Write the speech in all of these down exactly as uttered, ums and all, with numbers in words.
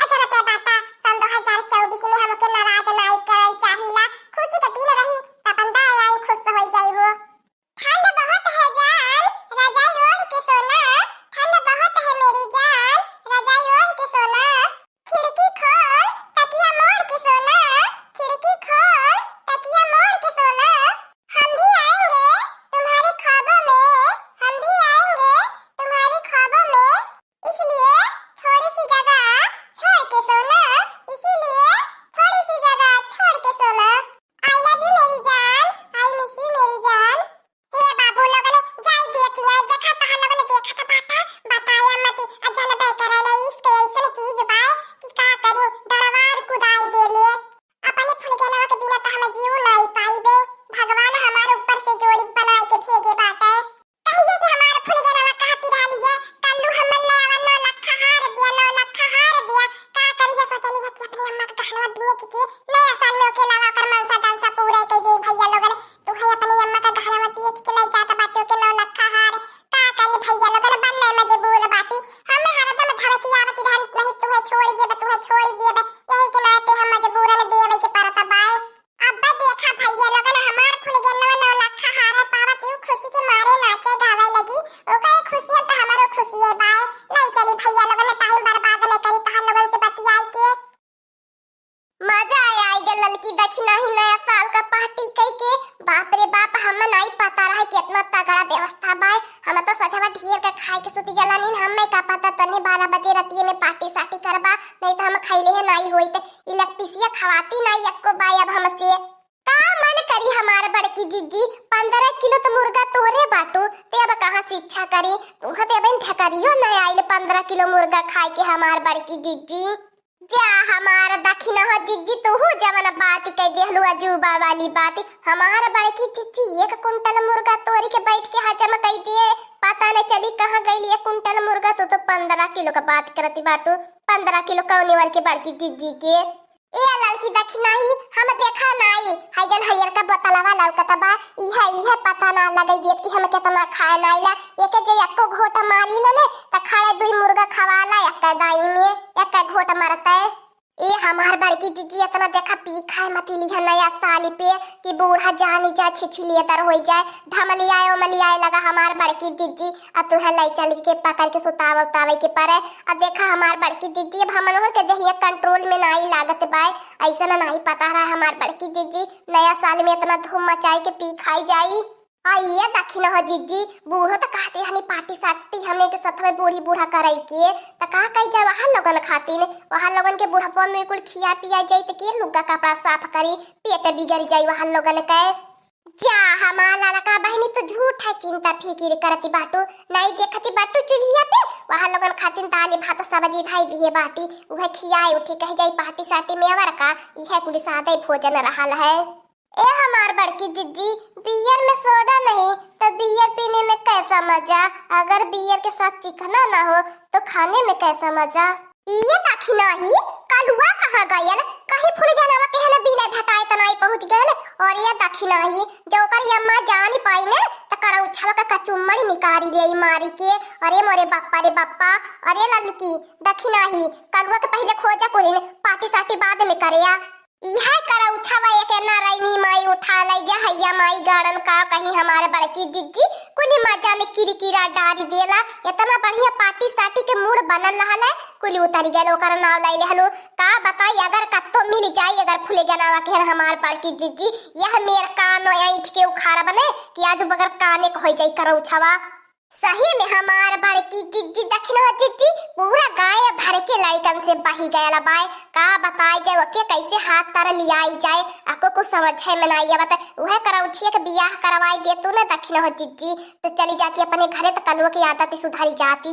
चलते बाटा, सन दो हजार चउबीस में हमके नाराज नाई करल चाहिला। खुशी के दिन रही, त अपन दाई आई खुश होइ जाई हो। ठंड बहुत है जान, रजाई ओढ़ के सोना। ठंड बहुत है मेरी जान, रजाई ओढ़ के सोना। खिड़की खोल, तकिया मोड़ के सोना। खिड़की खोल, तकिया मोड़ के सोना। हम भी आएंगे तुम्हारे ख्वाबों में, हम भी आएंगे तुम्हारे ख्वाबों में। इसलिए थोड़ी सी जगह छोड़ के सोना, इसीलिए थोड़ी सी जगह छोड़ के सोना। I love you मेरी जान, I miss you मेरी जान। हे बाबू लोगन, जाई दिया कि आई, देखा तहां लोगन देखत बाटा, बताया मती, आ जनबे करेला, इश्क ऐसन चीज बा कि का करी, डरवार कुदाई देले। अपने फुलगेनवा के बिना त हम जीव नाई पाइबे। भगवान हमार ऊपर से जोड़ी बनाए के भेजे बाटे। कहिए कि हमार फुलगेनवा कहती रहली है, "कल्लू हमन ले आवा नौ लख हार दिया, नौ लख हार दिया।" का करी है, सोचली है कि अपनी अम्मा के गहनवा बेच के नया साल में ओके लावा, ओकर मनसा दानसा पूरा कर दे भैया लोगन। तू है अपनी अम्मा का गहनवा बेच के ले जात बाटे ओके नौ लख हार। का करी भैया लोगन, बनने मजबूर बाटी। हमें हरदम धमकी आवती रहल, "नहीं तू है छोड़ देबे, तू है छोड़ देबे।" यही के नाते हम मजबूरन देवे के परत बाय। अब देखा भैया लोगन, हमार फुलगेनवा नौ लख हारे पावत यू खुशी के मारे नाचे गावे लगी। ओकरे खुशी अब तो हमारो खुशी है बाय। ले चली भैया लोगन, टाइम बर्बाद न करी, तहां लोगन से बतियाई के। मजा आए, आई गल ललकी दखिनही नया साल का पार्टी कई के। बाप रे बाप, हम नाई पता रहे कि इतना तगड़ा व्यवस्था बाय। हम तो सजवा ढेर के खाए के सुती गला नीन, हमें का पता तन्ने बारह बजे रतिये में पार्टी सार्टी करबा, नहीं तो हम खैले है नाई होइत। ई लग पिसिया खवाती नाई एक्को बाय अब हमसे। का मन करी हमार बड़की जिज्जी, पन्द्रह किलो तो मुर्गा तोहरे बाटू, ते अब कहाँ से इच्छा करी? तुहा ते अबहिन ठेकरियो न आइल पन्द्रह किलो मुर्गा खाए के हमार बड़की जिज्जी। जा हमार दखिनहा जिज्जी, तोहू जवन बात कह देहलू अजूबा वाली बात। हमार बड़की जिज्जी एक कुंटल मुर्गा तोरी के बैठ के हजम कई दिए, पता न चली कहाँ गइल एक कुंटल मुर्गा। तू तो पन्द्रह किलो का बात करती बाटू, पन्द्रह किलो कौनी वाल के बड़की जिज्जी के। ए ललकी दखिनही, हम देखा नाई, है जन हरियर का बोतलवा लौकत बा, इहे, इहे पता ना लगई देत कि हम केतना खाए नाई ला। एके जे एक्को घोट मारी ले ने, त खड़े दुई मुर्गा खवाला एक दाई में, एक घोट मरते। ए हमार बड़की जिज्जी, इतना देखा पी खाए मती लिहा नया साल पे कि बूढ़ा जानी जाए, छिछिलियेदर होई जाए, ढमलियाए ओमलियाए लगा हमार बड़की जिज्जी। आ तुहे लाई चल के पकड़ के सुतावे उतावे के परे। आ देखा हमार बड़की जिज्जी, अब हमनों के देहिया कंट्रोल में नाई लागत बाय। ऐसा ना नाई पता रहा हमार बड़की जिज्जी नया साल में इतना धूम मचाई के पी खाई जाई। आ ये दखिनहा जिज्जी, बूढ़ो त कहते हनी पार्टी सार्टी हमने के साथ में बूढ़ी बूढ़ा कराई के, त का कही जाए वहाँ लोगन खातिन, वहाँ लोगन के बुढ़ापा में कुल खिया पिया जाई त के लुग्गा कपड़ा साफ करी, पेट बिगड़ जाई वहाँ लोगन के। जा हमार ललका बहिनी, तू झूठा चिंता फिकिर करती बाटू, नाई देखती बाटू चूल्हिया पे वहाँ लोगन खातिन दाल भात सब्जी धाई दिए बाटी, उहे खियाए उठी कह जाई पार्टी सार्टी में अवर का, इहे कुल सादे भोजन रहल है। ए हमार बड़की जिज्जी, बियर में सोडा नहीं तो बियर पीने में कैसा मजा, अगर बियर के साथ चिकना ना हो तो खाने में कैसा मजा। ये दखिनही, कलुआ कहाँ गयल? कहीं फुलगेनवा के है ना बिले भेटाए त नाई पहुँच गयल। और ये दखिनही, जो ओकर अम्मा जानी पाई ने, त करौछवा का कचुम्मड़ी निकारी ले मारी के। अरे मोरे बप्पा रे बप्पा, अरे ललकी, दखिनही, कलुआ के पहिले खोजा कुलिन, पार्टी सार्टी बाद में करे आ। इहे करौछवा एक ना रैनी माई उठा लै जा, हैया माई गाड़न का कहीं हमारे बड़की जिज्जी, कुली मजा में किरकिरा डारी देला। इतना बढ़िया पार्टी सार्टी के मूड बनल रहल है, कुली उतरी गल, ओकर नाव लै लेहलो। का बताई, अगर कत्तो मिल जाई, अगर फुलगेनवा के हमार बड़की जिज्जी, यह मेर कानो ऐंठ के उखाड़ बने कि आज बगर काने को हो जाई करौछवा। सही में हमार बड़की जिज्जी दखिनहा जिज्जी, पूरा गाय भर के लड़कन से बही गयल बाय। का बताई जाए ओके कैसे हाथ तर लियाई जाए, अको कुछ समझे में नाई आवत। उहे करौछिया के बियाह करवाई दे तू न दखिनहा जिज्जी, त चली जाती अपने घरे, त कलुआ की आदत सुधरी जाती।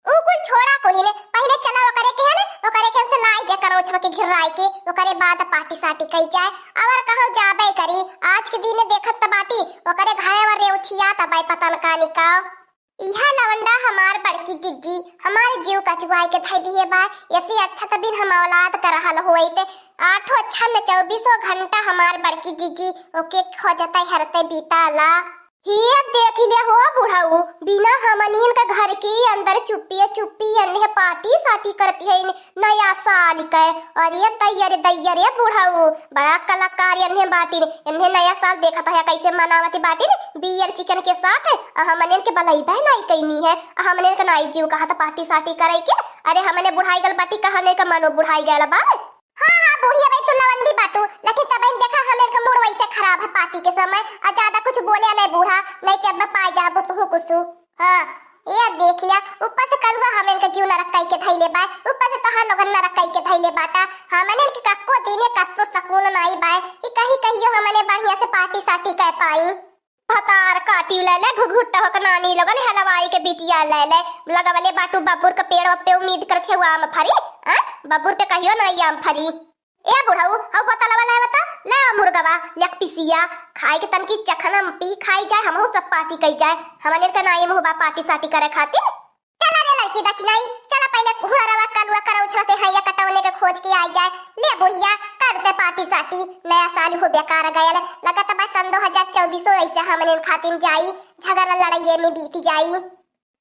ऊ कुल छोड़ा कुलिन, पहिले चला ओकरे के है ना, ओकरे के से लाई जाए करौछवा के घिराई के, ओकरे बाद पार्टी सार्टी कई जाए। अवर कहाँ जाबे करी, आज के दिन देखत त बाटी, ओकरे घरे वर रेउछिया त बाई पता न का निकाओ। इहा लवंडा हमार बड़की जिज्जी, हमार जीव कचुआई के धई दिहे बा। एसे अच्छा त बिन हम औलाद क रहल होइत। आठो छन चउबीसो घंटा हमार बड़की जिज्जी ओके खोजतै हरतै बीताला। हिया देख ले हो बुढ़ऊ, बिना हमनिन के घर के अंदर चुप्पिया चुप्पी अन्हे पार्टी साटी करती है इन नया साल के। अरे दैया रे दैया रे बुढ़ऊ, बड़ा कलाकार अन्हे बाटिन। इन्हें नया साल देखत है कैसे मनावत बाटिन बियर चिकन के साथ। आ हमनिन के बलैबे नाई कैनी है, आ हमनिन के नाई जीव कहत पार्टी साटी करे के। अरे हमने बुढ़ाई गल बाटी का, हमने का मनो बुढ़ाई गल बा। हाँ, हाँ, बूढ़ी अबे तू लवंडी बाटू, लेकिन तबहिन देखा हमरे का मूड वैसे खराब है पार्टी के समय, आ ज्यादा कुछ बोले नहीं बूढ़ा, नहीं कि अब पाए जाबो तुहू कुछ। हाँ, ये देखिया, ऊपर से कलुआ हमरे का जीव नरक कई के धैले बा, ऊपर से तोहार लोगन नरक कई के धैले बाटा। हमरे के कक्को दिने कत्तो सकून नाई बा कि कहीं कहियो हमने बढ़िया से पार्टी साटी कर पाई। भतार काटी ले ले, घुघुट्टा होक नानी लोगन हलवाई के बिटिया ले ले, लगवले बाटू बबुर के पेड़ पे उम्मीद कर खेऊ आम फरी, आ? बबुर पे कहियो ना आम फरी। ए बुढ़ऊ, हऊ बोतलवा ले बता, ले आ मुर्गवा, एक पीसिया, खाए के तनकी चखना पी खाई जाए, हमहू सब पार्टी कई जाए, हमने के नाई मुहबा पार्टी साटी करे खातिर। चला रे लड़की दखिनाई, चला पहले हुड़रवा कलुआ करौछवा के हैया कटौने के खोज के आई जाए। ले बुढ़िया, कर दे पार्टी साटी, नया साल हो बेकार गयल, लगत बा सन दो हजार चउबीसो ऐसे हमने खातिन जाई, झगड़ा लड़ाइये में बीत जाई।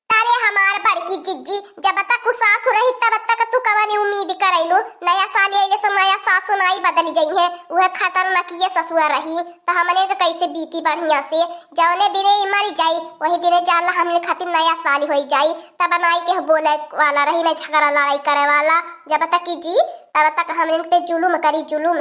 अरे हमार बड़की जिज्जी, जब तक उ सासु रही तब तक तू कवन उम्मीद करैलू, नया साल ये, ये समय सासु नाई बदल जइहे, उहे खतरनाक ये ससुआ रही, त हमने के कैसे बीती बढ़िया से, जौने दिने ई मरी जाई, वही दिने जानला हमने खातिर नया साल होई जाई। तब नाई केहू बोले वाला रही, ना झगड़ा लड़ाई करे वाला। जब तक ई जी, तब तक हमने पे जुलुम करी, जुलुम।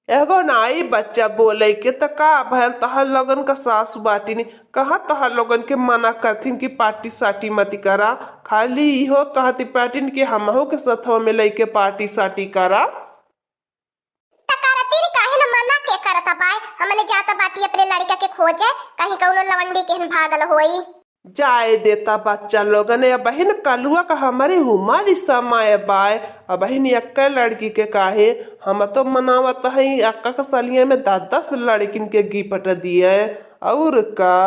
एगो नाई बच्चा बोले के त का भयल, तहर लोगन का सासु बाटिन, कहाँ तहर लोगन के मना करथिन कि पार्टी साटी मत करा। खाली इहो कहती बाटिन कि हमहू के सथवा में लइके पार्टी साटी करा। त करती रे, काहे न मना के करत बाय? हमने जात बाटी अपने लड़का के खोजे, कहीं कौनो लवंडी केहन भागल होई। जाए देता बच्चा लोगन, या बहिन कलुआ का हमरे उमर ही समय बाय, अब बहिन एक्के लड़की के काहे, हम तो मनावत हई एक्का के सलिया में दस दस लड़किन के गिफ्ट दिए, और का।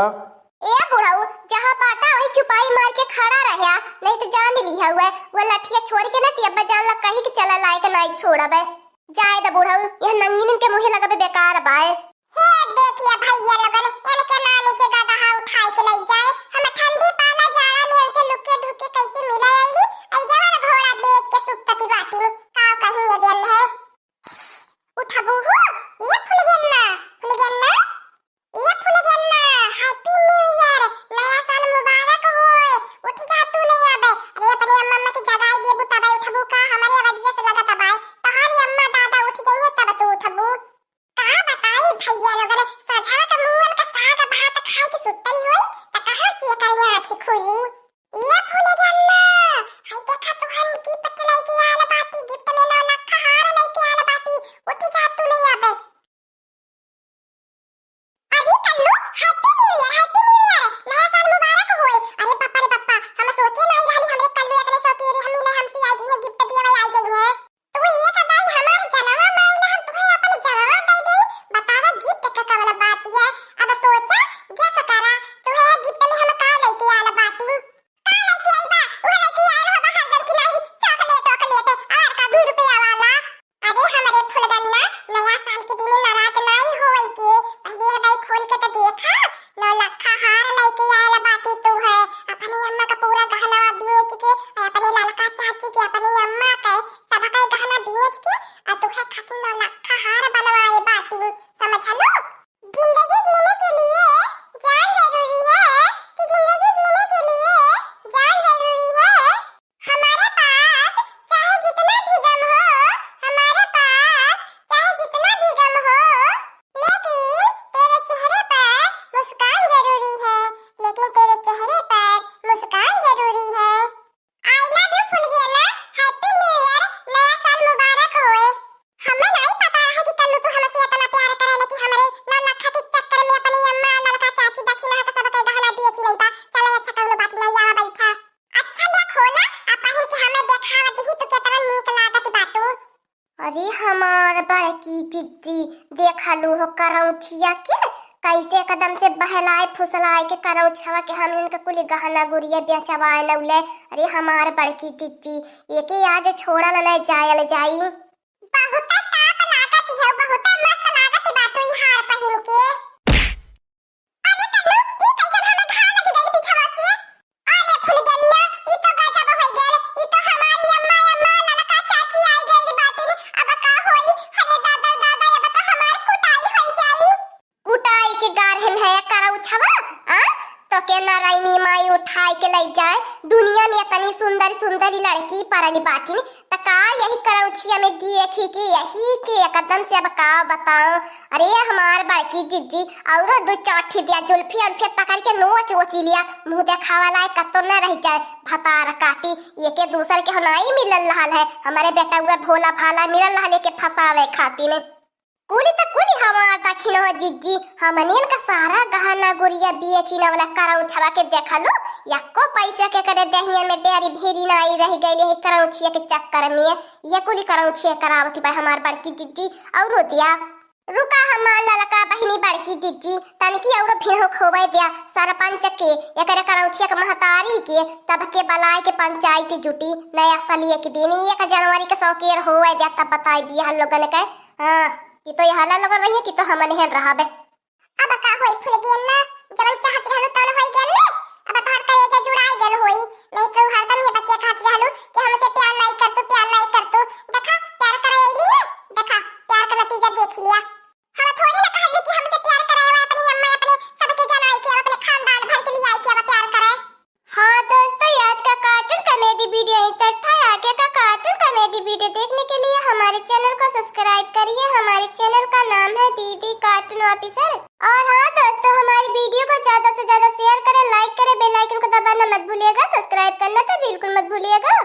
ए बुढ़ऊ, जहाँ बाटा वही चुपाई मार के खड़ा रह्या, नहीं तो जान ली हुए, वो लठिया छोड़ के न तियब्बा जान ला कहीं के चला लायक नाई छोड़बे। जाए द बुढ़ऊ, यह नंगिनन के मुँहे लगबे बेकार बाय। हे देखिया भैया लोगन, इनके नानी के गदहा उठाए के लई जाए। हम ठंडी पाला जाड़ा में इनसे लुके ढुके कैसे मिले आईली? आई जवन घोड़ा बेच के सुतती बाटी में, का कहीं ये दिन है। उठबू हो, ये फुलगेन्ना, फुलगेन्ना, ये फुलगेन्ना, Happy New Year, नया साल मुबारक होए। उठ जा तू नहीं आबे। अरे अपने अम्मा अम्मा के जगाई देबू तबे उठबू का? हमारे आवाजिया से लगत बाय। तहारी अम्मा दादा उठ जाइए तब तू उठबू। का बताई भैया लोगन, सझवा के मुअल का साग भात खाए के सुतल होई, त कहाँ से एकर आँखी खुली? ये फूल गन्ना, हई देखा तुहन gift लेके आल बाटी, gift में नौ लाख हार लेके आल बाटी, उठ जा तू नहीं आबे। अरे कल्लू, Happy New Year, Happy New Year, नया साल मुबारक होए। अरे बप्पा रे बप्पा, हम सोचे नहीं रहली हमरे कल्लू इतने शौकीन, हम मिले हमसे आई जइहे, gift दिए हुए आई जइहे। तू एक दाई हमार जनवा मांग ले, हम तुहे अपन जनवा दे दे। बतावा gift के कवन बात है? अब सोचा, guess करा, तुहे gift में हम का लेके आल बाटी? का लेके आई बा? उहे लेके आल हो बाहर दन की नहीं, chocolate वॉकलेट, और का दू रुपया वाला। अरे हमरे फुलगन्ना, नया साल के दिन नाराज नहीं होए के, पहले दाई खोल के तो देखा, नौ लखा हार लेके आयल बाटी तू है, अपनी अम्मा का पूरा गहनवा बेच के, और अपने ललका चाची के, अपनी अम्मा के, सबका गहना बेच के, और तुहे खातिर नौ लखा हार बनवाए बाटी, समझ लो? जिंदगी जीने के लिए जान जरूरी है, कि जिंदगी जीने के लिए जान जरूरी है। हमारे पास चाहे जितना भी गम हो, हमारे पास चाहे जितना भी गम हो, लेकिन तेरे चेहरे पर मुस्कान जरूरी है, लेकिन तेरे चेहरे पर मुस्कान जरूरी है। I love you फुलगेना, Happy New Year, नया साल मुबारक होए। हमें नहीं पता रहे कि कल्लू तू हमसे इतना प्यार करे, लेकिन हमरे नौ लखा के चक्कर में अपनी अम्मा, ललका चाची, दखिना के सबके गहना बेची नहीं बा। चले अच्छा कौनो बात नहीं, आवा बैठा। अच्छा ले खोला, आ पहिन के हमें देखावा दिही तू केतना नीक लागत बाटू। अरे हमार बड़की जिज्जी, देखलू हो करौठिया के, कैसे एकदम से बहलाए फुसलाए के करौछवा के हमन के कुली गहना गुरिया बेचवाए लौले। अरे हमार बड़की जिज्जी, एके आज छोड़ल न जायल जाई। बहुत top लागत हो, बहुत मस्त लागत बाटू ई हार पहिन के। अरे कल्लू, ई उठाई के लइ जाए। दुनिया में इतनी सुंदर सुंदर लड़की परली बाटिन, त का यही करौछिया में देखी कि यही के एकदम से अब का बताओ। अरे हमार बड़की जिज्जी, औरो दो चार ठी दिया जुल्फी उल्फी पकड़ के नोच ओच लिया, मुँह देखावा लायक कतो न रह जाए। भतार काटी, एके दूसर के होनाई मिलल रहल है, हमारे बेटउआ भोला भाला मिलल रहल एके फंसावे खातिर। कुली त कुली हमार दखिन हो जिज्जी, हमनियन का सारा गहना गुरिया बेचिन वाला करौछवा के देखलो, यक्को पैसा के करे देहिया में डेरी भेरी नाई रह गइले है करौछिया के चक्कर में। ये कुली करौछिया करावती बा हमार बड़की जिज्जी। और दिया, रुका हमार ललका बहिनी बड़की जिज्जी, तनकी औरो भिनहो खोवे दिया सरपंच के, एकरे करौछिया के महतारी के, तब के बलाय के पंचायत जुटी नया साल एक दिन, एक जनवरी के सौकेर होवे दिया, तब बताई बिया लोगन के। हाँ, कि तो यहाँ ला लोगन रहिए कि तो हमन हेन रहबे। अब का होई फुलगियन ना, जवन चाहत रहलू तवन होई गेल ने। अब तोहर करेजा जुड़ाई गेल होई, नहीं तो हरदम ये बतिया कहत रहलू कि हमसे प्यार नहीं कर तू, प्यार नहीं कर तू। देखा, प्यार करे अइली ने, देखा, प्यार का नतीजा देख लिया। हम थोड़ी ना कहली कि हमसे प्यार करे, वो अपनी अम्मा, अपने सबके जनाई के, अपने खानदान भर के लिए आई के अब प्यार करे। हाँ दोस्तों, आज का कार्टून कॉमेडी वीडियो यहीं तक था। आगे का कार्टून कॉमेडी वीडियो देखने के लिए हमारे चैनल को सब्सक्राइब करिए। हमारे चैनल का नाम है दीदी कार्टून ऑफिसर। और हाँ दोस्तों, हमारी वीडियो को ज्यादा से ज्यादा शेयर करें, लाइक करें, बेल आइकन को दबाना मत भूलिएगा, सब्सक्राइब करना तो बिल्कुल मत भूलिएगा।